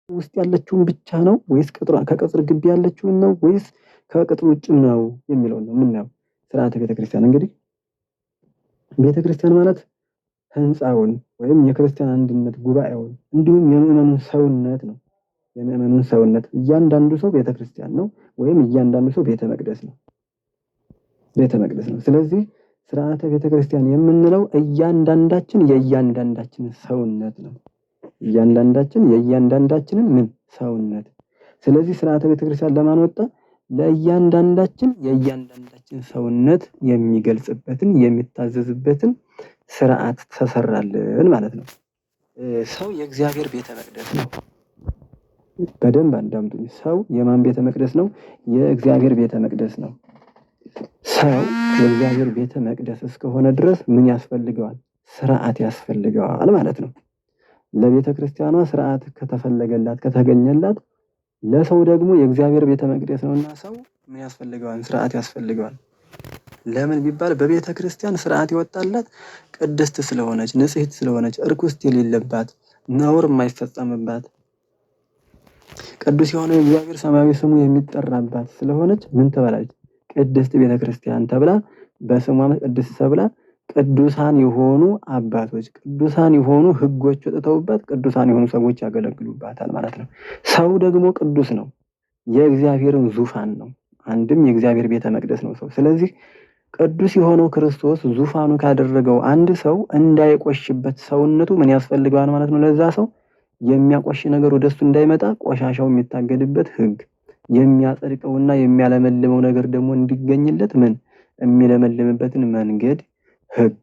ውስጥ ያለችውን ብቻ ነው ወይስ ከቅጥር ግቢ ያለችውን ነው ወይስ ከቅጥር ውጭም ነው የሚለውን ነው የምናየው። ስርዓተ ቤተክርስቲያን እንግዲህ ቤተክርስቲያን ማለት ህንፃውን ወይም የክርስቲያን አንድነት ጉባኤውን እንዲሁም የምዕመኑን ሰውነት ነው። የምዕመኑን ሰውነት እያንዳንዱ ሰው ቤተክርስቲያን ነው ወይም እያንዳንዱ ሰው ቤተ መቅደስ ነው። ቤተ መቅደስ ነው። ስለዚህ ስርዓተ ቤተክርስቲያን የምንለው እያንዳንዳችን የእያንዳንዳችን ሰውነት ነው። እያንዳንዳችን የእያንዳንዳችንን ምን ሰውነት። ስለዚህ ስርዓተ ቤተክርስቲያን ለማን ወጣ? ለእያንዳንዳችን የእያንዳንዳችን ሰውነት የሚገልጽበትን የሚታዘዝበትን ስርዓት ተሰራልን ማለት ነው። ሰው የእግዚአብሔር ቤተ መቅደስ ነው። በደንብ አዳምጡኝ። ሰው የማን ቤተ መቅደስ ነው? የእግዚአብሔር ቤተ መቅደስ ነው። ሰው የእግዚአብሔር ቤተ መቅደስ እስከሆነ ድረስ ምን ያስፈልገዋል? ስርዓት ያስፈልገዋል ማለት ነው። ለቤተ ክርስቲያኗ ስርዓት ከተፈለገላት ከተገኘላት፣ ለሰው ደግሞ የእግዚአብሔር ቤተ መቅደስ ነውና ሰው ምን ያስፈልገዋል? ስርዓት ያስፈልገዋል። ለምን ቢባል በቤተ ክርስቲያን ስርዓት የወጣላት ቅድስት ስለሆነች፣ ንጽሕት ስለሆነች፣ እርኩስት የሌለባት፣ ነውር የማይፈጸምባት፣ ቅዱስ የሆነ የእግዚአብሔር ሰማያዊ ስሙ የሚጠራባት ስለሆነች ምን ትባላለች? ቅድስት ቤተ ክርስቲያን ተብላ በስሟ ቅድስት ተብላ ቅዱሳን የሆኑ አባቶች ቅዱሳን የሆኑ ሕጎች ወጥተውባት ቅዱሳን የሆኑ ሰዎች ያገለግሉባታል ማለት ነው። ሰው ደግሞ ቅዱስ ነው፣ የእግዚአብሔርን ዙፋን ነው። አንድም የእግዚአብሔር ቤተ መቅደስ ነው ሰው። ስለዚህ ቅዱስ የሆነው ክርስቶስ ዙፋኑ ካደረገው አንድ ሰው እንዳይቆሽበት ሰውነቱ ምን ያስፈልገዋል ማለት ነው? ለዛ ሰው የሚያቆሽ ነገር ወደሱ እንዳይመጣ ቆሻሻው የሚታገድበት ሕግ፣ የሚያጸድቀውና የሚያለመልመው ነገር ደግሞ እንዲገኝለት ምን የሚለመልምበትን መንገድ ሕግ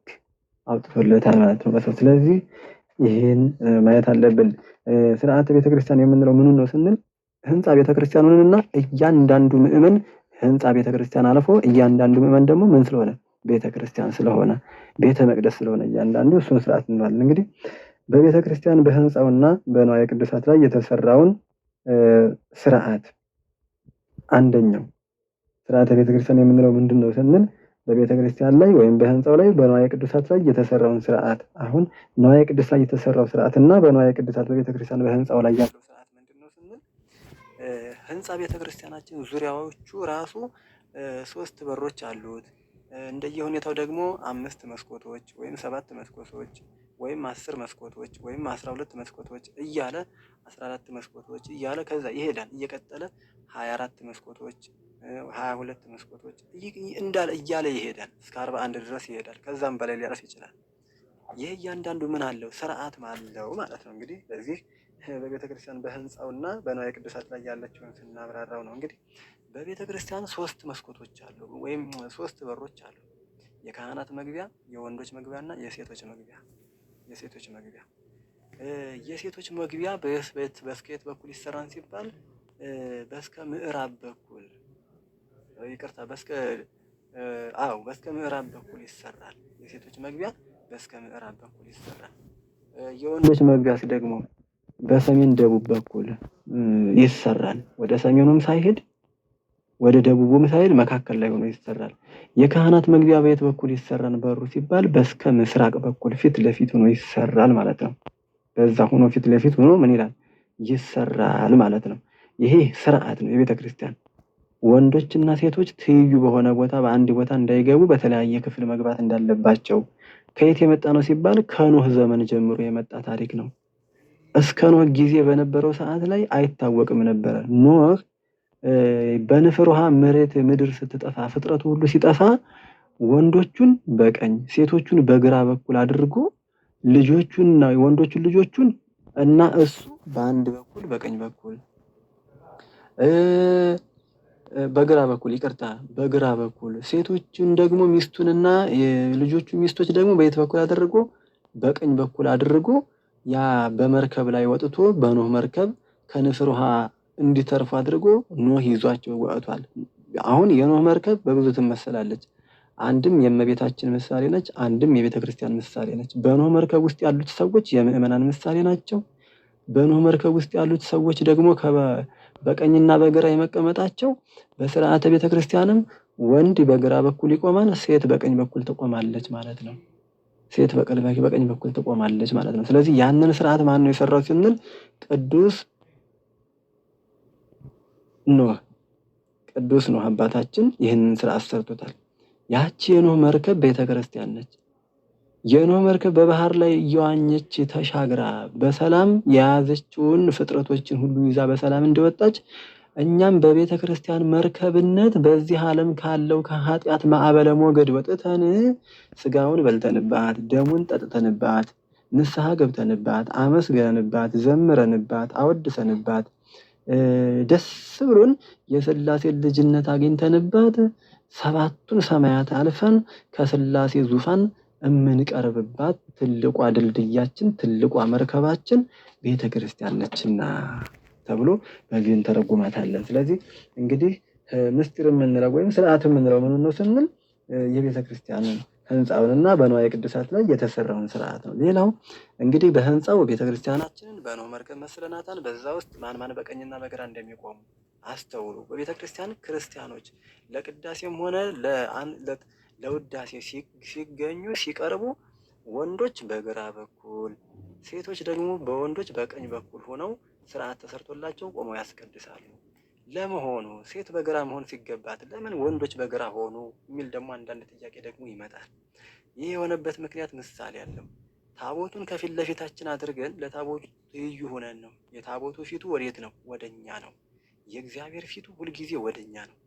አውጥቶለታል ማለት ነው በሰው። ስለዚህ ይህን ማየት አለብን። ስርዓተ ቤተክርስቲያን የምንለው ምኑን ነው ስንል ህንፃ ቤተክርስቲያኑንና እያንዳንዱ ምእመን ህንፃ ቤተክርስቲያን አልፎ እያንዳንዱ ምእመን ደግሞ ምን ስለሆነ ቤተክርስቲያን ስለሆነ ቤተ መቅደስ ስለሆነ እያንዳንዱ እሱን ስርዓት እንለዋለን። እንግዲህ በቤተክርስቲያን በህንፃውና በንዋየ ቅድሳት ላይ የተሰራውን ስርዓት አንደኛው ስርዓተ ቤተክርስቲያን የምንለው ምንድን ነው ስንል በቤተክርስቲያን ላይ ወይም በህንፃው ላይ በንዋየ ቅዱሳት ላይ የተሰራውን ስርዓት። አሁን ንዋየ ቅዱስ ላይ የተሰራው ስርዓት እና በንዋየ ቅዱሳት በቤተክርስቲያን በህንፃው ላይ ያለው ስርዓት ምንድን ነው ስንል ህንፃ ቤተክርስቲያናችን ዙሪያዎቹ ራሱ ሶስት በሮች አሉት። እንደየሁኔታው ደግሞ አምስት መስኮቶች ወይም ሰባት መስኮቶች ወይም 10 መስኮቶች ወይም 12 መስኮቶች እያለ 14 መስኮቶች እያለ ከዛ ይሄዳል እየቀጠለ 24 መስኮቶች 22 መስኮቶች እንዳለ እያለ ይሄዳል እስከ 41 ድረስ ይሄዳል። ከዛም በላይ ሊያርፍ ይችላል። ይህ እያንዳንዱ ምን አለው ስርዓት አለው ማለት ነው። እንግዲህ በዚህ በቤተ ክርስቲያን በህንፃውና በንዋየ ቅድሳት ላይ ያለችውን ስናብራራው ነው። እንግዲህ በቤተ ክርስቲያን ሶስት መስኮቶች አሉ ወይም ሶስት በሮች አሉ። የካህናት መግቢያ፣ የወንዶች መግቢያ እና የሴቶች መግቢያ። የሴቶች መግቢያ የሴቶች መግቢያ በስከየት በኩል ይሰራን ሲባል በስከ ምዕራብ በኩል ይቅርታ፣ በስከ አዎ በስከ ምዕራብ በኩል ይሰራል። የሴቶች መግቢያ በስከ ምዕራብ በኩል ይሰራል። የወንዶች መግቢያስ ደግሞ በሰሜን ደቡብ በኩል ይሰራል። ወደ ሰሜኑም ሳይሄድ ወደ ደቡቡም ሳይሄድ መካከል ላይ ሆኖ ይሰራል። የካህናት መግቢያ በየት በኩል ይሰራል በሩ ሲባል በስከ ምስራቅ በኩል ፊት ለፊት ሆኖ ይሰራል ማለት ነው። በዛ ሆኖ ፊት ለፊት ሆኖ ምን ይላል ይሰራል ማለት ነው። ይሄ ስርዓት ነው የቤተ ክርስቲያን። ወንዶችና ሴቶች ትይዩ በሆነ ቦታ በአንድ ቦታ እንዳይገቡ በተለያየ ክፍል መግባት እንዳለባቸው ከየት የመጣ ነው ሲባል ከኖህ ዘመን ጀምሮ የመጣ ታሪክ ነው። እስከ ኖህ ጊዜ በነበረው ሰዓት ላይ አይታወቅም ነበረ። ኖህ በንፍር ውሃ መሬት ምድር ስትጠፋ ፍጥረቱ ሁሉ ሲጠፋ ወንዶቹን በቀኝ ሴቶቹን በግራ በኩል አድርጎ ልጆቹንና ወንዶቹን ልጆቹን እና እሱ በአንድ በኩል በቀኝ በኩል በግራ በኩል ይቅርታ፣ በግራ በኩል ሴቶቹን ደግሞ ሚስቱንና የልጆቹ ሚስቶች ደግሞ በየት በኩል አድርጎ በቀኝ በኩል አድርጎ ያ በመርከብ ላይ ወጥቶ በኖህ መርከብ ከንፍር ውሃ እንዲተርፉ አድርጎ ኖህ ይዟቸው ወጥቷል። አሁን የኖህ መርከብ በብዙ ትመሰላለች። አንድም የእመቤታችን ምሳሌ ነች፣ አንድም የቤተ ክርስቲያን ምሳሌ ነች። በኖህ መርከብ ውስጥ ያሉት ሰዎች የምዕመናን ምሳሌ ናቸው። በኖህ መርከብ ውስጥ ያሉት ሰዎች ደግሞ በቀኝና በግራ የመቀመጣቸው በስርዓተ ቤተ ክርስቲያንም ወንድ በግራ በኩል ይቆማል፣ ሴት በቀኝ በኩል ትቆማለች ማለት ነው። ሴት በቀኝ በኩል ትቆማለች ማለት ነው። ስለዚህ ያንን ስርዓት ማን ነው የሰራው ስንል ቅዱስ ኖህ ቅዱስ ኖህ አባታችን ይህንን ስርዓት ሰርቶታል። ያቺ የኖህ መርከብ ቤተክርስቲያን ነች። የኖህ መርከብ በባህር ላይ እየዋኘች ተሻግራ በሰላም የያዘችውን ፍጥረቶችን ሁሉ ይዛ በሰላም እንደወጣች እኛም በቤተ ክርስቲያን መርከብነት በዚህ ዓለም ካለው ከኃጢአት ማዕበለ ሞገድ ወጥተን ስጋውን በልተንባት፣ ደሙን ጠጥተንባት፣ ንስሐ ገብተንባት፣ አመስግነንባት፣ ዘምረንባት፣ አወድሰንባት፣ ደስ ብሎን የሥላሴን ልጅነት አግኝተንባት ሰባቱን ሰማያት አልፈን ከሥላሴ ዙፋን እምንቀርብባት ትልቋ ድልድያችን ትልቋ መርከባችን ቤተ ክርስቲያን ነችና ተብሎ በዚህ እንተረጉማታለን። ስለዚህ እንግዲህ ምስጢር የምንለው ወይም ስርዓት የምንለው ምን ነው ስንል የቤተ ክርስቲያንን ህንፃውንና በንዋየ ቅድሳት ላይ የተሰራውን ስርዓት ነው። ሌላው እንግዲህ በህንፃው ቤተ ክርስቲያናችንን በኖህ መርከብ መስለናታል። በዛ ውስጥ ማን ማን በቀኝና በግራ እንደሚቆሙ አስተውሉ። በቤተ ክርስቲያን ክርስቲያኖች ለቅዳሴም ሆነ ለውዳሴ ሲገኙ ሲቀርቡ ወንዶች በግራ በኩል ሴቶች ደግሞ በወንዶች በቀኝ በኩል ሆነው ስርዓት ተሰርቶላቸው ቆመው ያስቀድሳሉ። ለመሆኑ ሴት በግራ መሆን ሲገባት ለምን ወንዶች በግራ ሆኑ የሚል ደግሞ አንዳንድ ጥያቄ ደግሞ ይመጣል። ይህ የሆነበት ምክንያት ምሳሌ አለው። ታቦቱን ከፊት ለፊታችን አድርገን ለታቦቱ ትይዩ ሆነን ነው። የታቦቱ ፊቱ ወዴት ነው? ወደኛ ነው። የእግዚአብሔር ፊቱ ሁልጊዜ ወደኛ ነው።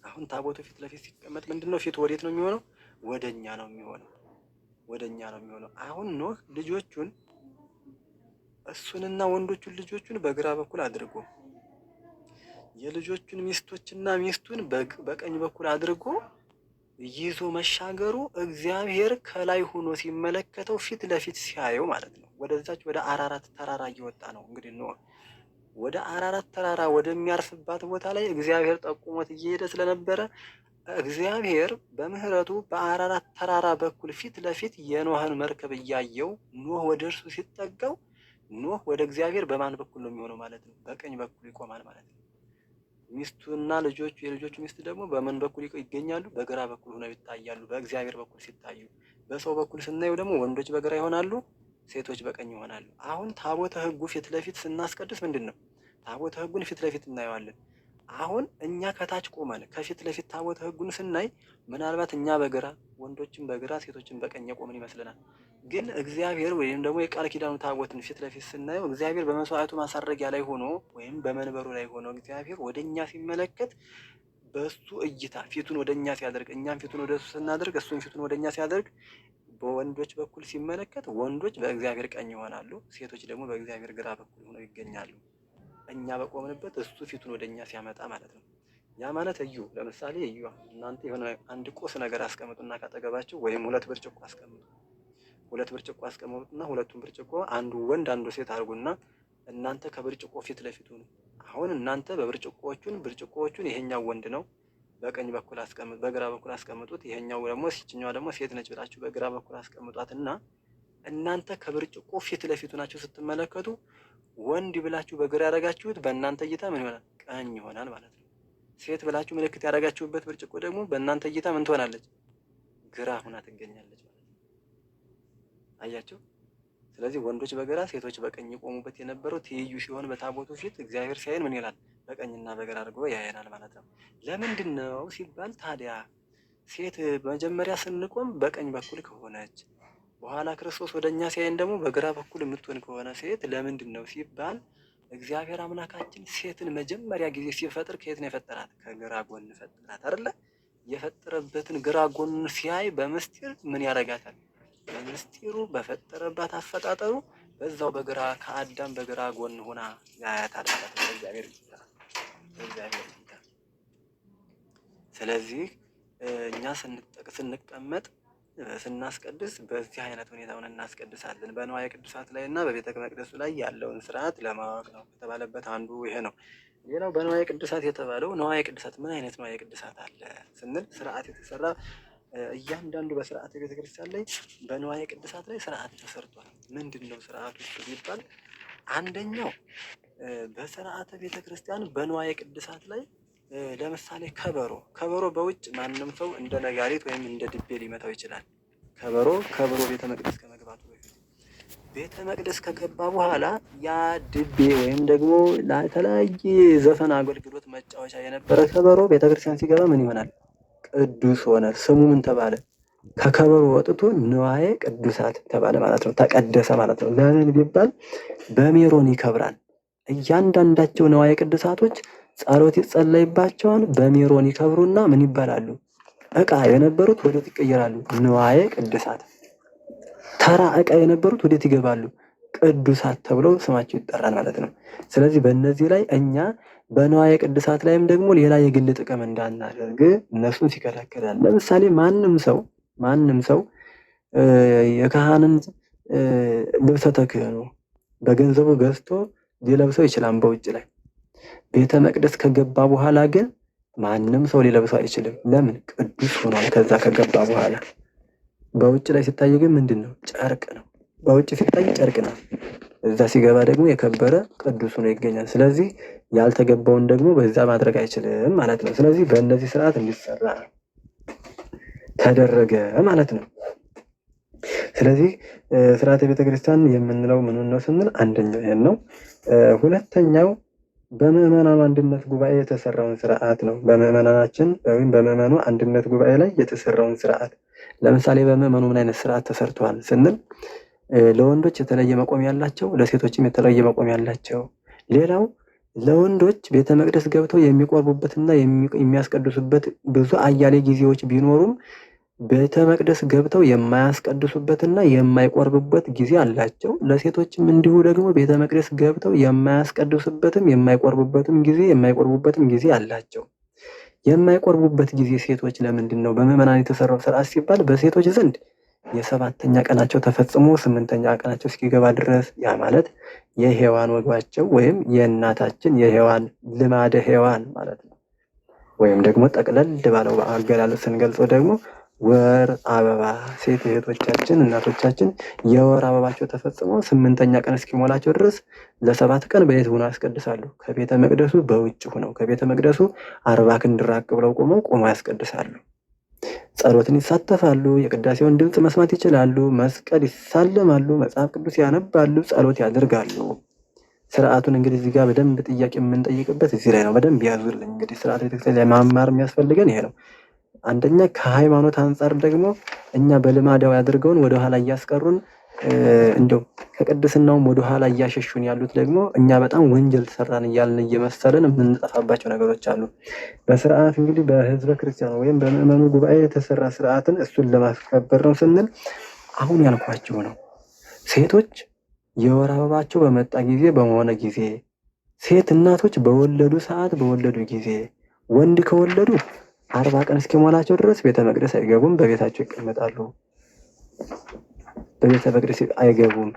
አሁን ታቦቱ ፊት ለፊት ሲቀመጥ ምንድን ነው ፊቱ ወዴት ነው የሚሆነው? ወደኛ ነው የሚሆነው። ወደኛ ነው የሚሆነው። አሁን ኖህ ልጆቹን እሱንና ወንዶቹን ልጆቹን በግራ በኩል አድርጎ የልጆቹን ሚስቶችና ሚስቱን በቀኝ በኩል አድርጎ ይዞ መሻገሩ እግዚአብሔር ከላይ ሆኖ ሲመለከተው ፊት ለፊት ሲያየው ማለት ነው። ወደዛች ወደ አራራት ተራራ እየወጣ ነው እንግዲህ ኖህ ወደ አራራት ተራራ ወደሚያርፍባት ቦታ ላይ እግዚአብሔር ጠቁሞት እየሄደ ስለነበረ እግዚአብሔር በምሕረቱ በአራራት ተራራ በኩል ፊት ለፊት የኖህን መርከብ እያየው ኖህ ወደ እርሱ ሲጠጋው ኖህ ወደ እግዚአብሔር በማን በኩል ነው የሚሆነው ማለት ነው? በቀኝ በኩል ይቆማል ማለት ነው። ሚስቱና ልጆቹ የልጆቹ ሚስት ደግሞ በምን በኩል ይገኛሉ? በግራ በኩል ሆነው ይታያሉ። በእግዚአብሔር በኩል ሲታዩ፣ በሰው በኩል ስናየው ደግሞ ወንዶች በግራ ይሆናሉ፣ ሴቶች በቀኝ ይሆናሉ። አሁን ታቦተ ሕጉ ፊት ለፊት ስናስቀድስ ምንድን ነው? ታቦተ ሕጉን ፊት ለፊት እናየዋለን። አሁን እኛ ከታች ቆመን ከፊት ለፊት ታቦተ ሕጉን ስናይ ምናልባት እኛ በግራ ወንዶችን በግራ ሴቶችን በቀኝ የቆምን ይመስለናል። ግን እግዚአብሔር ወይም ደግሞ የቃል ኪዳኑ ታቦትን ፊት ለፊት ስናየው እግዚአብሔር በመስዋዕቱ ማሳረጊያ ላይ ሆኖ ወይም በመንበሩ ላይ ሆኖ እግዚአብሔር ወደኛ ሲመለከት በሱ እይታ ፊቱን ወደኛ ሲያደርግ እኛም ፊቱን ወደ እሱ ስናደርግ እሱም ፊቱን ወደኛ ሲያደርግ በወንዶች በኩል ሲመለከት ወንዶች በእግዚአብሔር ቀኝ ይሆናሉ፣ ሴቶች ደግሞ በእግዚአብሔር ግራ በኩል ሆነው ይገኛሉ። እኛ በቆምንበት እሱ ፊቱን ወደኛ ሲያመጣ ማለት ነው። ያ ማለት እዩ፣ ለምሳሌ እዩ፣ እናንተ የሆነ አንድ ቁስ ነገር አስቀምጡና ካጠገባችሁ ወይም ሁለት ብርጭቆ አስቀምጡ። ሁለት ብርጭቆ አስቀምጡና ሁለቱን ብርጭቆ አንዱ ወንድ አንዱ ሴት አድርጉና እናንተ ከብርጭቆ ፊት ለፊቱ ነው። አሁን እናንተ በብርጭቆዎቹን ብርጭቆዎቹን ይሄኛው ወንድ ነው በቀኝ በኩል አስቀምጡ፣ በግራ በኩል አስቀምጡት። ይሄኛው ደግሞ ይችኛዋ ደግሞ ሴት ነች ብላችሁ በግራ በኩል አስቀምጧትና እናንተ ከብርጭቆ ፊት ለፊቱ ናችሁ ስትመለከቱ ወንድ ብላችሁ በግራ ያደረጋችሁት በእናንተ እይታ ምን ይሆናል? ቀኝ ይሆናል ማለት ነው። ሴት ብላችሁ ምልክት ያደረጋችሁበት ብርጭቆ ደግሞ በእናንተ እይታ ምን ትሆናለች? ግራ ሁና ትገኛለች ማለት ነው። አያችሁ? ስለዚህ ወንዶች በግራ ሴቶች በቀኝ የቆሙበት የነበረው ትይዩ ሲሆን በታቦቱ ፊት እግዚአብሔር ሲያየን ምን ይላል? በቀኝና በግራ አድርጎ ያየናል ማለት ነው። ለምንድን ነው ሲባል ታዲያ ሴት መጀመሪያ ስንቆም በቀኝ በኩል ከሆነች በኋላ ክርስቶስ ወደ እኛ ሲያየን ደግሞ በግራ በኩል የምትሆን ከሆነ ሴት ለምንድን ነው ሲባል እግዚአብሔር አምላካችን ሴትን መጀመሪያ ጊዜ ሲፈጥር ከየት ነው የፈጠራት? ከግራ ጎን ፈጠራት አይደለ? የፈጠረበትን ግራ ጎን ሲያይ በምስጢር ምን ያደርጋታል? በምስጢሩ በፈጠረባት አፈጣጠሩ በዛው በግራ ከአዳም በግራ ጎን ሆና ያያታል ማለት ነው። እግዚአብሔር በእግዚአብሔር እይታ። ስለዚህ እኛ ስንቀመጥ ስናስቀድስ በዚህ አይነት ሁኔታውን እናስቀድሳለን። በንዋየ ቅዱሳት ላይ እና በቤተ መቅደሱ ላይ ያለውን ስርዓት ለማወቅ ነው ከተባለበት አንዱ ይሄ ነው። ሌላው በንዋየ ቅዱሳት የተባለው ንዋየ ቅዱሳት ምን አይነት ንዋየ ቅዱሳት አለ ስንል ስርዓት የተሰራ እያንዳንዱ በስርዓተ ቤተክርስቲያን ላይ በንዋየ ቅዱሳት ላይ ስርዓት ተሰርቷል። ምንድን ነው ስርዓቱ ቢባል አንደኛው በስርዓተ ቤተክርስቲያን በንዋየ ቅዱሳት ላይ ለምሳሌ ከበሮ ከበሮ በውጭ ማንም ሰው እንደ ነጋሪት ወይም እንደ ድቤ ሊመታው ይችላል። ከበሮ ከበሮ ቤተ መቅደስ ከመግባቱ በፊት ቤተ መቅደስ ከገባ በኋላ ያ ድቤ ወይም ደግሞ ለተለያየ ዘፈን አገልግሎት መጫወቻ የነበረ ከበሮ ቤተክርስቲያን ሲገባ ምን ይሆናል? ቅዱስ ሆነ። ስሙ ምን ተባለ? ከከበሮ ወጥቶ ንዋየ ቅዱሳት ተባለ ማለት ነው። ተቀደሰ ማለት ነው። ለምን ቢባል በሜሮን ይከብራል። እያንዳንዳቸው ንዋየ ቅዱሳቶች ጸሎት ይጸለይባቸዋል። በሜሮን ይከብሩና ምን ይባላሉ? ዕቃ የነበሩት ወዴት ይቀየራሉ? ንዋየ ቅዱሳት። ተራ ዕቃ የነበሩት ወዴት ይገባሉ? ቅዱሳት ተብለው ስማቸው ይጠራል ማለት ነው። ስለዚህ በእነዚህ ላይ እኛ በንዋየ ቅዱሳት ላይም ደግሞ ሌላ የግል ጥቅም እንዳናደርግ እነሱን ሲከለክላል። ለምሳሌ ማንም ሰው የካህንን ልብሰ ተክህኖ በገንዘቡ ገዝቶ ሊለብሰው ይችላል በውጭ ላይ። ቤተ መቅደስ ከገባ በኋላ ግን ማንም ሰው ሊለብሰው አይችልም። ለምን? ቅዱስ ሆኗል። ከዛ ከገባ በኋላ በውጭ ላይ ሲታይ ግን ምንድን ነው? ጨርቅ ነው። በውጭ ሲታይ ጨርቅ ነው። እዛ ሲገባ ደግሞ የከበረ ቅዱስ ሆኖ ይገኛል። ስለዚህ ያልተገባውን ደግሞ በዛ ማድረግ አይችልም ማለት ነው። ስለዚህ በእነዚህ ስርዓት እንዲሰራ ተደረገ ማለት ነው። ስለዚህ ስርዓተ ቤተክርስቲያን የምንለው ምኑን ነው ስንል አንደኛው ይሄን ነው። ሁለተኛው በምዕመናኑ አንድነት ጉባኤ የተሰራውን ስርዓት ነው። በምዕመናናችን ወይም በምዕመኑ አንድነት ጉባኤ ላይ የተሰራውን ስርዓት፣ ለምሳሌ በምዕመኑ ምን አይነት ስርዓት ተሰርቷል ስንል ለወንዶች የተለየ መቆሚያ ያላቸው፣ ለሴቶችም የተለየ መቆሚያ ያላቸው። ሌላው ለወንዶች ቤተ መቅደስ ገብተው የሚቆርቡበትና የሚያስቀድሱበት ብዙ አያሌ ጊዜዎች ቢኖሩም ቤተ መቅደስ ገብተው የማያስቀድሱበትና የማይቆርቡበት ጊዜ አላቸው። ለሴቶችም እንዲሁ ደግሞ ቤተ መቅደስ ገብተው የማያስቀድሱበትም የማይቆርቡበትም ጊዜ የማይቆርቡበትም ጊዜ አላቸው። የማይቆርቡበት ጊዜ ሴቶች ለምንድን ነው? በምዕመናን የተሰራው ስርዓት ሲባል በሴቶች ዘንድ የሰባተኛ ቀናቸው ተፈጽሞ ስምንተኛ ቀናቸው እስኪገባ ድረስ፣ ያ ማለት የሔዋን ወግባቸው ወይም የእናታችን የሔዋን ልማደ ሔዋን ማለት ነው። ወይም ደግሞ ጠቅለል ባለው አገላለጽ ስንገልጸው ደግሞ ወር አበባ፣ ሴት እህቶቻችን እናቶቻችን የወር አበባቸው ተፈጽሞ ስምንተኛ ቀን እስኪሞላቸው ድረስ ለ7 ቀን በየት ሆነው ያስቀድሳሉ? ከቤተ መቅደሱ በውጭ ሆነው፣ ከቤተ መቅደሱ 40 ክንድ ራቅ ብለው ቆመው ቆመው ያስቀድሳሉ። ጸሎትን ይሳተፋሉ። የቅዳሴውን ድምፅ መስማት ይችላሉ። መስቀል ይሳለማሉ። መጽሐፍ ቅዱስ ያነባሉ። ጸሎት ያደርጋሉ። ስርዓቱን እንግዲህ እዚህ ጋር በደንብ ጥያቄ የምንጠይቅበት እዚህ ላይ ነው። በደንብ ያዙልኝ። እንግዲህ ስርዓት ቤተክርስቲያን ላይ ማማር የሚያስፈልገን ይሄ ነው። አንደኛ ከሃይማኖት አንጻር ደግሞ እኛ በልማዳዊ አድርገውን ወደኋላ እያስቀሩን፣ እንደው ከቅድስናውም ወደኋላ እያሸሹን ያሉት ደግሞ እኛ በጣም ወንጀል ሰራን እያልን እየመሰለን የምንጠፋባቸው ነገሮች አሉ። በስርዓት እንግዲህ በህዝበ ክርስቲያኑ ወይም በምዕመኑ ጉባኤ የተሰራ ስርዓትን እሱን ለማስከበር ነው ስንል አሁን ያልኳቸው ነው። ሴቶች የወር አበባቸው በመጣ ጊዜ፣ በመሆነ ጊዜ፣ ሴት እናቶች በወለዱ ሰዓት፣ በወለዱ ጊዜ፣ ወንድ ከወለዱ 40 ቀን እስኪሞላቸው ድረስ ቤተ መቅደስ አይገቡም፣ በቤታቸው ይቀመጣሉ። በቤተ መቅደስ አይገቡም።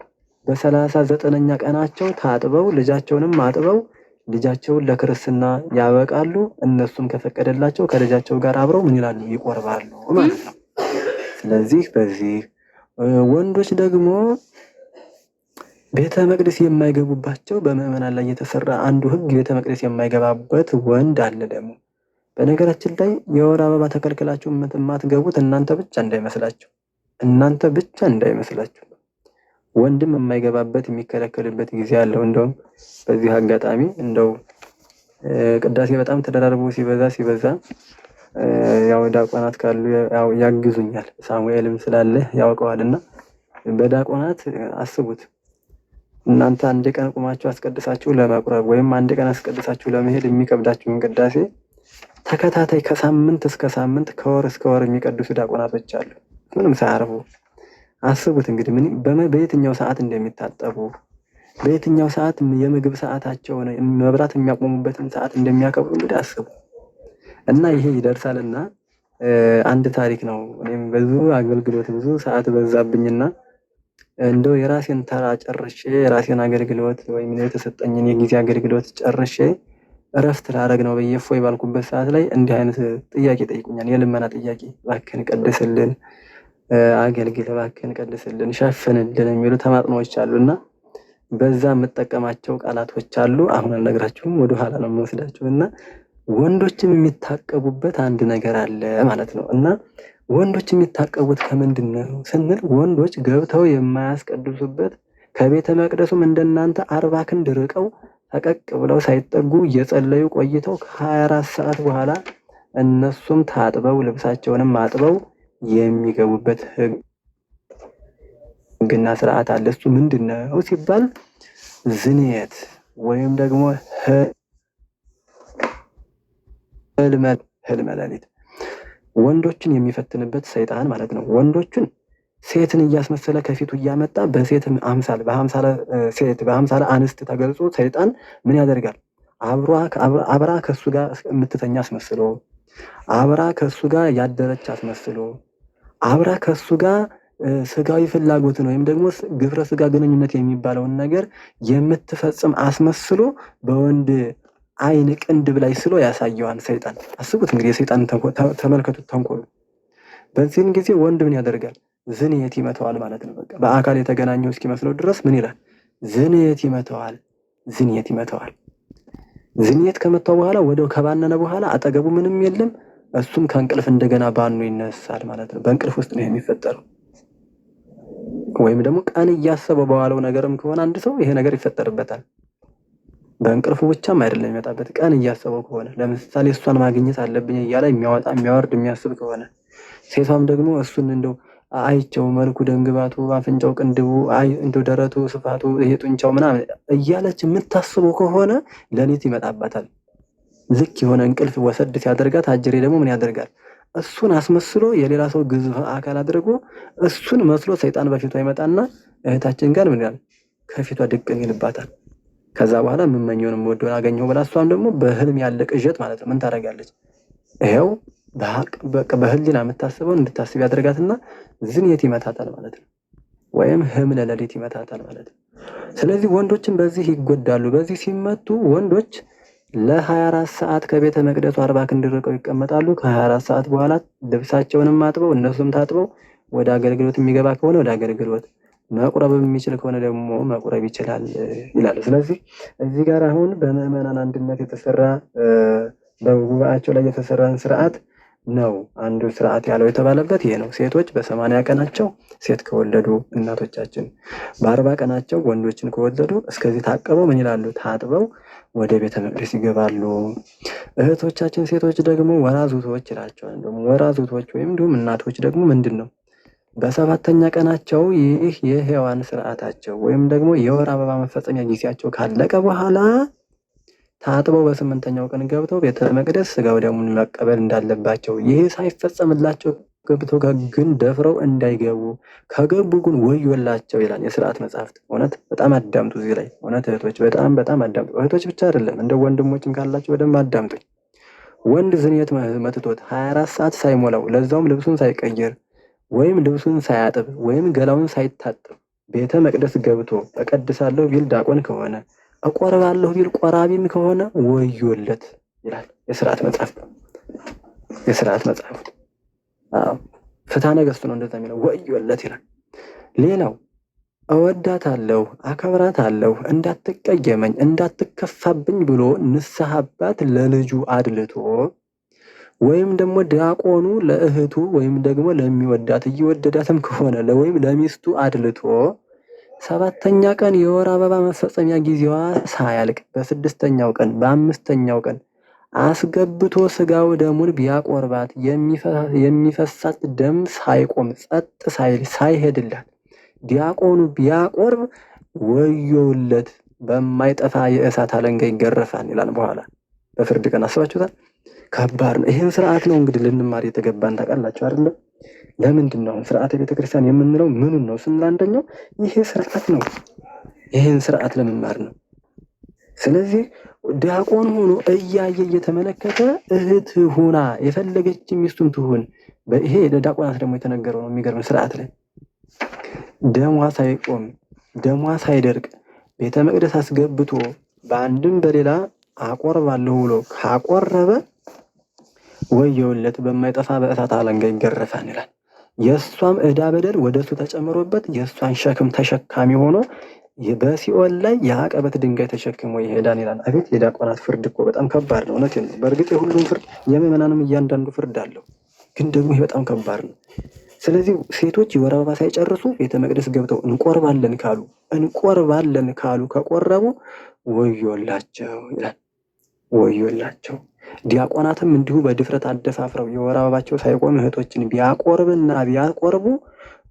በ39ኛ ቀናቸው ታጥበው ልጃቸውንም አጥበው ልጃቸውን ለክርስትና ያበቃሉ። እነሱም ከፈቀደላቸው ከልጃቸው ጋር አብረው ምን ይላሉ? ይቆርባሉ ማለት ነው። ስለዚህ በዚህ ወንዶች ደግሞ ቤተ መቅደስ የማይገቡባቸው በምዕመናን ላይ የተሰራ አንዱ ሕግ ቤተ መቅደስ የማይገባበት ወንድ አለ ደግሞ። በነገራችን ላይ የወር አበባ ተከልክላችሁ የማትገቡት እናንተ ብቻ እንዳይመስላችሁ፣ እናንተ ብቻ እንዳይመስላችሁ። ወንድም የማይገባበት የሚከለከልበት ጊዜ አለው። እንደውም በዚህ አጋጣሚ እንደው ቅዳሴ በጣም ተደራርቦ ሲበዛ ሲበዛ ያው ዲያቆናት ካሉ ያው ያግዙኛል፣ ሳሙኤልም ስላለ ያውቀዋልና በዲያቆናት አስቡት። እናንተ አንድ ቀን ቁማችሁ አስቀድሳችሁ ለመቁረብ ወይም አንድ ቀን አስቀድሳችሁ ለመሄድ የሚከብዳችሁን ቅዳሴ ተከታታይ ከሳምንት እስከ ሳምንት፣ ከወር እስከ ወር የሚቀድሱ ዲያቆናቶች አሉ፣ ምንም ሳያርፉ። አስቡት እንግዲህ ምን በየትኛው ሰዓት እንደሚታጠቡ፣ በየትኛው ሰዓት የምግብ ሰዓታቸውን መብራት የሚያቆሙበትን ሰዓት እንደሚያከብሩ እንግዲህ አስቡ። እና ይሄ ይደርሳልና አንድ ታሪክ ነው። እኔም ብዙ አገልግሎት ብዙ ሰዓት በዛብኝና እንደው የራሴን ተራ ጨርሼ፣ የራሴን አገልግሎት ወይም የተሰጠኝን የጊዜ አገልግሎት ጨርሼ እረፍት ላደርግ ነው ብዬ እፎይ ባልኩበት ሰዓት ላይ እንዲህ አይነት ጥያቄ ጠይቁኛል። የልመና ጥያቄ፣ እባክህን ቀድስልን፣ አገልግል፣ እባክህን ቀድስልን፣ ሸፍንልን የሚሉ ተማጥኖዎች አሉና በዛ የምጠቀማቸው ቃላቶች አሉ። አሁን አልነግራችሁም፣ ወደኋላ ነው የምወስዳችሁ። እና ወንዶችም የሚታቀቡበት አንድ ነገር አለ ማለት ነው። እና ወንዶች የሚታቀቡት ከምንድን ነው ስንል ወንዶች ገብተው የማያስቀድሱበት ከቤተ መቅደሱም እንደናንተ 40 ክንድ ርቀው ፈቀቅ ብለው ሳይጠጉ እየጸለዩ ቆይተው ከ24 ሰዓት በኋላ እነሱም ታጥበው ልብሳቸውንም አጥበው የሚገቡበት ሕግና ስርዓት አለ። እሱ ምንድን ነው ሲባል ዝንየት ወይም ደግሞ ህልመ ሌሊት ወንዶችን የሚፈትንበት ሰይጣን ማለት ነው። ወንዶችን ሴትን እያስመሰለ ከፊቱ እያመጣ በሴት አምሳል በአምሳለ ሴት በአምሳለ አንስት ተገልጾ ሰይጣን ምን ያደርጋል? አብራ ከሱ ጋር የምትተኛ አስመስሎ፣ አብራ ከሱ ጋር ያደረች አስመስሎ፣ አብራ ከሱ ጋር ስጋዊ ፍላጎትን ወይም ደግሞ ግብረ ስጋ ግንኙነት የሚባለውን ነገር የምትፈጽም አስመስሎ በወንድ አይን ቅንድብ ላይ ስሎ ያሳየዋል ሰይጣን። አስቡት እንግዲህ የሰይጣን ተመልከቱት ተንኮሉ። በዚህን ጊዜ ወንድ ምን ያደርጋል? ዝንየት ይመተዋል ማለት ነው። በቃ በአካል የተገናኘው እስኪመስለው ድረስ ምን ይላል? ዝንየት ይመተዋል። ዝንየት ይመተዋል። ዝንየት ከመታው በኋላ ወደው ከባነነ በኋላ አጠገቡ ምንም የለም። እሱም ከእንቅልፍ እንደገና ባኖ ይነሳል ማለት ነው። በእንቅልፍ ውስጥ ነው የሚፈጠረው። ወይም ደግሞ ቀን እያሰበው በዋለው ነገርም ከሆነ አንድ ሰው ይሄ ነገር ይፈጠርበታል። በእንቅልፉ ብቻም አይደለም የሚመጣበት፣ ቀን እያሰበው ከሆነ ለምሳሌ እሷን ማግኘት አለብኝ እያለ የሚያወጣ የሚያወርድ የሚያስብ ከሆነ፣ ሴቷም ደግሞ እሱን እንደው አይቸው መልኩ ደንግባቱ፣ አፍንጫው፣ ቅንድቡ፣ አይ እንደው ደረቱ፣ ስፋቱ፣ ይሄ ጡንቻው ምናምን እያለች የምታስበው ከሆነ ሌሊት ይመጣባታል። ልክ የሆነ እንቅልፍ ወሰድ ሲያደርጋት አጅሬ ደግሞ ምን ያደርጋል? እሱን አስመስሎ የሌላ ሰው ግዝፍ አካል አድርጎ እሱን መስሎ ሰይጣን በፊቷ ይመጣና እህታችን ጋር ምን ይላል? ከፊቷ ድቅን ይልባታል። ከዛ በኋላ የምመኘውን የምወደውን አገኘሁ ብላ እሷም ደግሞ በህልም ያለ ቅዠት ማለት ነው ምን ታደርጋለች? ይኸው በህሊና የምታስበውን እንድታስብ ያደርጋትና ዝንየት ይመታታል ማለት ነው። ወይም ህምለ ሌሊት ይመታታል ማለት ነው። ስለዚህ ወንዶችን በዚህ ይጎዳሉ። በዚህ ሲመቱ ወንዶች ለ24 ሰዓት ከቤተ መቅደሱ 40 ክንድ ርቀው ይቀመጣሉ። ከ24 ሰዓት በኋላ ልብሳቸውንም አጥበው እነሱም ታጥበው ወደ አገልግሎት የሚገባ ከሆነ ወደ አገልግሎት፣ መቁረብ የሚችል ከሆነ ደግሞ መቁረብ ይችላል ይላል። ስለዚህ እዚህ ጋር አሁን በምዕመናን አንድነት የተሰራ በጉባኤያቸው ላይ የተሰራን ስርዓት ነው አንዱ ስርዓት ያለው የተባለበት ይሄ ነው። ሴቶች በ80 ቀናቸው ሴት ከወለዱ እናቶቻችን፣ በ40 ቀናቸው ወንዶችን ከወለዱ እስከዚህ ታቅበው ምን ይላሉ? ታጥበው ወደ ቤተ መቅደስ ይገባሉ። እህቶቻችን ሴቶች ደግሞ ወራዙቶች ይላቸዋል። ደግሞ ወራዙቶች ወይም እንዲሁም እናቶች ደግሞ ምንድን ነው? በሰባተኛ ቀናቸው ይህ የሔዋን ስርዓታቸው ወይም ደግሞ የወር አበባ መፈጸሚያ ጊዜያቸው ካለቀ በኋላ ታጥበው በስምንተኛው ቀን ገብተው ቤተ መቅደስ ስጋው ደሙን መቀበል እንዳለባቸው፣ ይህ ሳይፈጸምላቸው ገብተው ግን ደፍረው እንዳይገቡ፣ ከገቡ ግን ወዮላቸው ይላል የስርዓት መጽሐፍት። እውነት በጣም አዳምጡ። እዚህ ላይ እውነት እህቶች በጣም በጣም አዳምጡ። እህቶች ብቻ አይደለም እንደ ወንድሞችም ካላቸው በደንብ አዳምጡኝ። ወንድ ዝንየት መትቶት 24 ሰዓት ሳይሞላው ለዛውም ልብሱን ሳይቀይር ወይም ልብሱን ሳያጥብ ወይም ገላውን ሳይታጥብ ቤተ መቅደስ ገብቶ እቀድሳለሁ ቢል ዲያቆን ከሆነ፣ እቆርባለሁ ቢል ቆራቢም ከሆነ ወዮለት ይላል የስርዓት መጽሐፍ። የስርዓት መጽሐፍ አዎ፣ ፍትሐ ነገሥቱ ነው እንደዛ የሚለው ወዮለት ይላል። ሌላው እወዳታለሁ፣ አከብራታለሁ፣ እንዳትቀየመኝ፣ እንዳትከፋብኝ ብሎ ንስሐ አባት ለልጁ አድልቶ ወይም ደግሞ ዲያቆኑ ለእህቱ ወይም ደግሞ ለሚወዳት እየወደዳትም ከሆነ ወይም ለሚስቱ አድልቶ ሰባተኛ ቀን የወር አበባ መፈጸሚያ ጊዜዋ ሳያልቅ በስድስተኛው ቀን በአምስተኛው ቀን አስገብቶ ስጋው ደሙን ቢያቆርባት የሚፈሳት ደም ሳይቆም ጸጥ ሳይል ሳይሄድላት ዲያቆኑ ቢያቆርብ ወዮለት፣ በማይጠፋ የእሳት አለንጋ ይገረፋል ይላል። በኋላ በፍርድ ቀን አስባችሁታል። ከባድ ነው። ይህን ስርዓት ነው እንግዲህ ልንማር የተገባን ታውቃላችሁ አይደለም? ለምንድን ነው ስርዓተ ቤተክርስቲያን የምንለው? ምኑን ነው ስንል አንደኛው ይሄ ስርዓት ነው። ይህን ስርዓት ለመማር ነው። ስለዚህ ዲያቆን ሆኖ እያየ እየተመለከተ እህት ሁና የፈለገች ሚስቱን ትሁን። ይሄ ለዲያቆናት ደግሞ የተነገረው ነው። የሚገርም ስርዓት ላይ ደሟ ሳይቆም ደሟ ሳይደርቅ ቤተ መቅደስ አስገብቶ በአንድም በሌላ አቆርባለሁ ብሎ ካቆረበ ወየውለት በማይጠፋ በእሳት አለንጋ ይገረፋል ይላል። የእሷም ዕዳ በደል ወደ እሱ ተጨምሮበት የእሷን ሸክም ተሸካሚ ሆኖ በሲኦል ላይ የአቀበት ድንጋይ ተሸክሞ ይሄዳል ይላል። አቤት የዲያቆናት ፍርድ እኮ በጣም ከባድ ነው። እውነቴን ነው። በእርግጥ የሁሉም ፍርድ የምዕመናንም እያንዳንዱ ፍርድ አለው፣ ግን ደግሞ ይሄ በጣም ከባድ ነው። ስለዚህ ሴቶች የወር አበባ ሳይጨርሱ ቤተ መቅደስ ገብተው እንቆርባለን ካሉ እንቆርባለን ካሉ ከቆረቡ ወዮላቸው ይላል። ወዮላቸው። ዲያቆናትም እንዲሁ በድፍረት አደፋፍረው የወር አበባቸው ሳይቆም እህቶችን ቢያቆርብና ቢያቆርቡ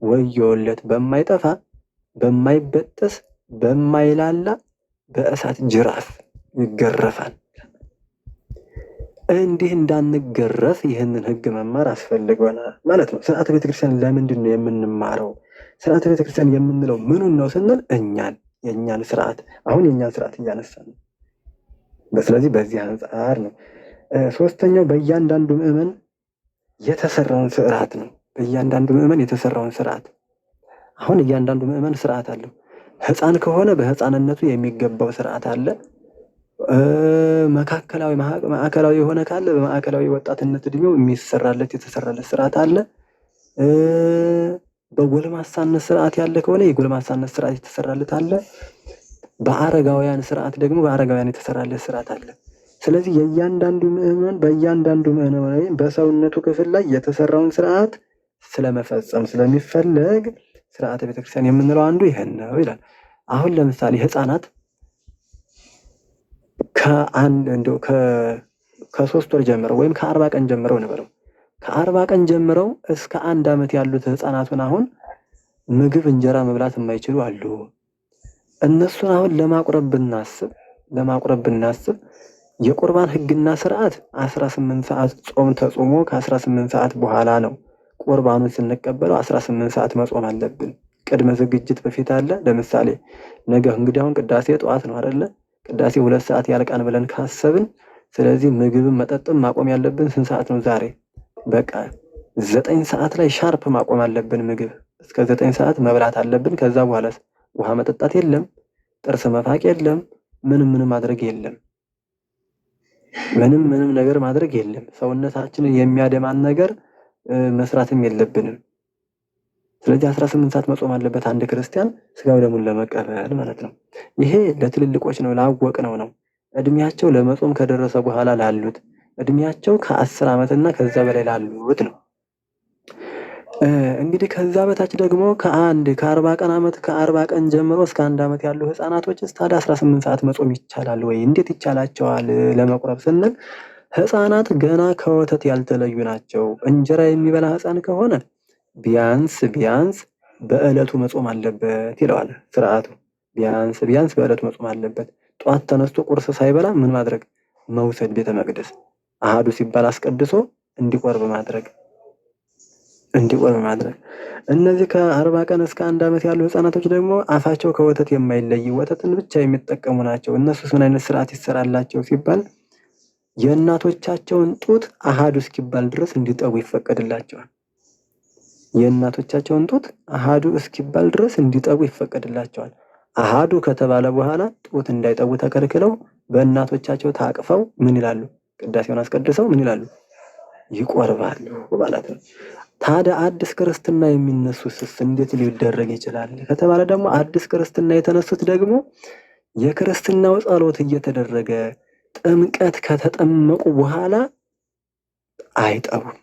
ወዮለት፣ በማይጠፋ በማይበጠስ በማይላላ በእሳት ጅራፍ ይገረፋል። እንዲህ እንዳንገረፍ ይህንን ሕግ መማር አስፈልጎናል ማለት ነው። ስርዓተ ቤተክርስቲያን ለምንድን ነው የምንማረው? ስርዓተ ቤተክርስቲያን የምንለው ምኑን ነው ስንል እኛን የእኛን ስርዓት አሁን የእኛን ስርዓት እያነሳን ነው። ስለዚህ በዚህ አንጻር ነው። ሶስተኛው በእያንዳንዱ ምዕመን የተሰራውን ስርዓት ነው። በእያንዳንዱ ምዕመን የተሰራውን ስርዓት አሁን እያንዳንዱ ምዕመን ስርዓት አለው። ሕፃን ከሆነ በሕፃንነቱ የሚገባው ስርዓት አለ። መካከላዊ ማዕከላዊ የሆነ ካለ በማዕከላዊ ወጣትነት እድሜው የሚሰራለት የተሰራለት ስርዓት አለ። በጎልማሳነት ስርዓት ያለ ከሆነ የጎልማሳነት ስርዓት የተሰራለት አለ። በአረጋውያን ስርዓት ደግሞ በአረጋውያን የተሰራለት ስርዓት አለ። ስለዚህ የእያንዳንዱ ምዕመን በእያንዳንዱ ምዕመን ወይም በሰውነቱ ክፍል ላይ የተሰራውን ስርዓት ስለመፈጸም ስለሚፈለግ ስርዓተ ቤተክርስቲያን የምንለው አንዱ ይሄን ነው ይላል። አሁን ለምሳሌ ህፃናት ከአንድ እንደው ከ3 ወር ጀምረው ወይም ከ40 ቀን ጀምረው እንበለው ከ40 ቀን ጀምረው እስከ 1 ዓመት ያሉት ህፃናቱን አሁን ምግብ እንጀራ መብላት የማይችሉ አሉ። እነሱን አሁን ለማቁረብ ብናስብ የቁርባን ህግና ስርዓት 18 ሰዓት ጾም ተጾሞ ከ18 ሰዓት በኋላ ነው ቁርባኑን ስንቀበለው 18 ሰዓት መጾም አለብን። ቅድመ ዝግጅት በፊት አለ። ለምሳሌ ነገ እንግዲህ አሁን ቅዳሴ ጠዋት ነው አይደለ? ቅዳሴ 2 ሰዓት ያልቃን ብለን ካሰብን፣ ስለዚህ ምግብን መጠጥም ማቆም ያለብን ስንት ሰዓት ነው? ዛሬ በቃ 9 ሰዓት ላይ sharp ማቆም አለብን። ምግብ እስከ 9 ሰዓት መብላት አለብን። ከዛ በኋላ ውሃ መጠጣት የለም፣ ጥርስ መፋቅ የለም፣ ምንም ምንም ማድረግ የለም። ምንም ምንም ነገር ማድረግ የለም። ሰውነታችንን የሚያደማን ነገር መስራትም የለብንም። ስለዚህ 18 ሰዓት መጾም አለበት አንድ ክርስቲያን ስጋው ደሙን ለመቀበል ማለት ነው። ይሄ ለትልልቆች ነው፣ ላወቅነው ነው። እድሜያቸው ለመጾም ከደረሰ በኋላ ላሉት እድሜያቸው ከ10 ዓመትና ከዛ በላይ ላሉት ነው። እንግዲህ ከዛ በታች ደግሞ ከአንድ ከ40 ቀን ዓመት ከ40 ቀን ጀምሮ እስከ 1 ዓመት ያሉ ህፃናቶች ታዲያ 18 ሰዓት መጾም ይቻላል ወይ? እንዴት ይቻላቸዋል ለመቁረብ ስንል ህፃናት ገና ከወተት ያልተለዩ ናቸው። እንጀራ የሚበላ ህፃን ከሆነ ቢያንስ ቢያንስ በዕለቱ መጾም አለበት ይለዋል ስርዓቱ። ቢያንስ ቢያንስ በዕለቱ መጾም አለበት። ጠዋት ተነስቶ ቁርስ ሳይበላ ምን ማድረግ መውሰድ ቤተ መቅደስ አሃዱ ሲባል አስቀድሶ እንዲቆርብ ማድረግ እንዲቆርብ ማድረግ። እነዚህ ከ40 ቀን እስከ 1 ዓመት ያሉ ህፃናቶች ደግሞ አፋቸው ከወተት የማይለይ ወተትን ብቻ የሚጠቀሙ ናቸው። እነሱስ ምን አይነት ስርዓት ይሰራላቸው ሲባል የእናቶቻቸውን ጡት አሃዱ እስኪባል ድረስ እንዲጠቡ ይፈቀድላቸዋል። የእናቶቻቸውን ጡት አሃዱ እስኪባል ድረስ እንዲጠቡ ይፈቀድላቸዋል። አሃዱ ከተባለ በኋላ ጡት እንዳይጠቡ ተከልክለው በእናቶቻቸው ታቅፈው ምን ይላሉ? ቅዳሴውን አስቀድሰው ምን ይላሉ? ይቆርባሉ ማለት ነው። ታዲያ አዲስ ክርስትና የሚነሱትስ እንዴት ሊደረግ ይችላል ከተባለ ደግሞ አዲስ ክርስትና የተነሱት ደግሞ የክርስትናው ጸሎት እየተደረገ ጥምቀት ከተጠመቁ በኋላ አይጠቡም።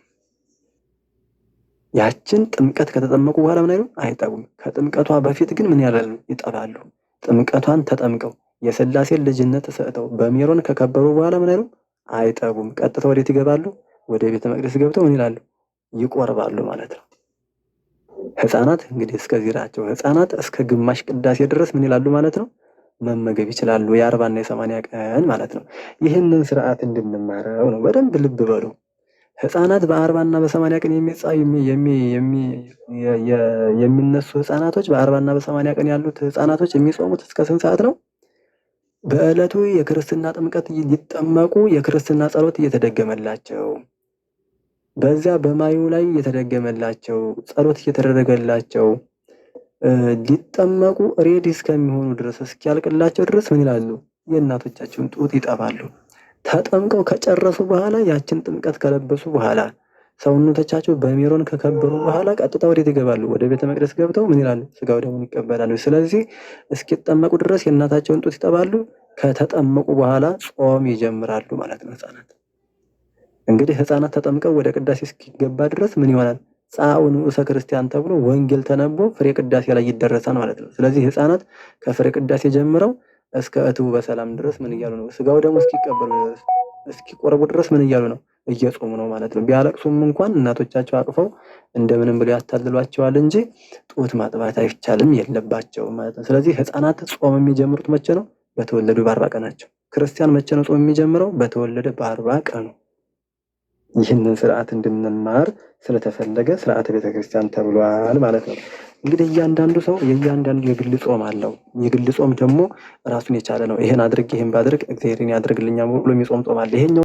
ያችን ጥምቀት ከተጠመቁ በኋላ ምን አይሉም? አይጠቡም። ከጥምቀቷ በፊት ግን ምን ያላሉ? ይጠባሉ። ጥምቀቷን ተጠምቀው የሥላሴን ልጅነት ተሰጥተው በሜሮን ከከበሩ በኋላ ምን አይሉም? አይጠቡም። ቀጥታ ወዴት ይገባሉ? ወደ ቤተ መቅደስ ገብተው ምን ይላሉ? ይቆርባሉ ማለት ነው። ህፃናት እንግዲህ እስከዚህ ናቸው። ህፃናት እስከ ግማሽ ቅዳሴ ድረስ ምን ይላሉ ማለት ነው? መመገብ ይችላሉ። የ40ና የ80 ቀን ማለት ነው። ይህንን ስርዓት እንድንማረው ነው። በደንብ ልብ በሉ። ህፃናት በ40ና በ80 ቀን የሚነሱ ህፃናቶች በ40ና በ80 ቀን ያሉት ህፃናቶች የሚጾሙት እስከ ስንት ሰዓት ነው? በዕለቱ የክርስትና ጥምቀት ሊጠመቁ የክርስትና ጸሎት እየተደገመላቸው በዚያ በማዩ ላይ እየተደገመላቸው ጸሎት እየተደረገላቸው ሊጠመቁ ready እስከሚሆኑ ድረስ እስኪያልቅላቸው ድረስ ምን ይላሉ? የእናቶቻቸውን ጡት ይጠባሉ። ተጠምቀው ከጨረሱ በኋላ ያችን ጥምቀት ከለበሱ በኋላ ሰውነቶቻቸው በሜሮን ከከበሩ በኋላ ቀጥታ ወዴት ይገባሉ? ወደ ቤተ መቅደስ ገብተው ምን ይላሉ? ስጋው ደሙን ይቀበላሉ። ስለዚህ እስኪጠመቁ ድረስ የእናታቸውን ጡት ይጠባሉ። ከተጠመቁ በኋላ ጾም ይጀምራሉ ማለት ነው። ህፃናት እንግዲህ ህፃናት ተጠምቀው ወደ ቅዳሴ እስኪገባ ድረስ ምን ይሆናል? ጻኡ ንዑሰ ክርስቲያን ተብሎ ወንጌል ተነቦ ፍሬ ቅዳሴ ላይ ይደረሳል ማለት ነው። ስለዚህ ህፃናት ከፍሬ ቅዳሴ ጀምረው እስከ እትቡ በሰላም ድረስ ምን እያሉ ነው? ስጋው ደግሞ እስኪቀበሉ ድረስ፣ እስኪቆርቡ ድረስ ምን እያሉ ነው? እየጾሙ ነው ማለት ነው። ቢያለቅሱም እንኳን እናቶቻቸው አቅፈው እንደምንም ብለው ያታልሏቸዋል እንጂ ጡት ማጥባት አይቻልም፣ የለባቸውም ማለት ነው። ስለዚህ ህፃናት ጾም የሚጀምሩት መቼ ነው? በተወለዱ በ40 ቀናቸው። ክርስቲያን መቼ ነው ጾም የሚጀምረው? በተወለደ በ40 ቀኑ። ይህንን ስርዓት እንድንማር ስለተፈለገ ስርዓተ ቤተክርስቲያን ተብሏል ማለት ነው። እንግዲህ እያንዳንዱ ሰው የእያንዳንዱ የግል ጾም አለው። የግል ጾም ደግሞ ራሱን የቻለ ነው። ይሄን አድርግ ይሄን ባድርግ እግዚአብሔርን ያድርግልኛል ብሎ የሚጾም ጾም አለ። ይሄኛው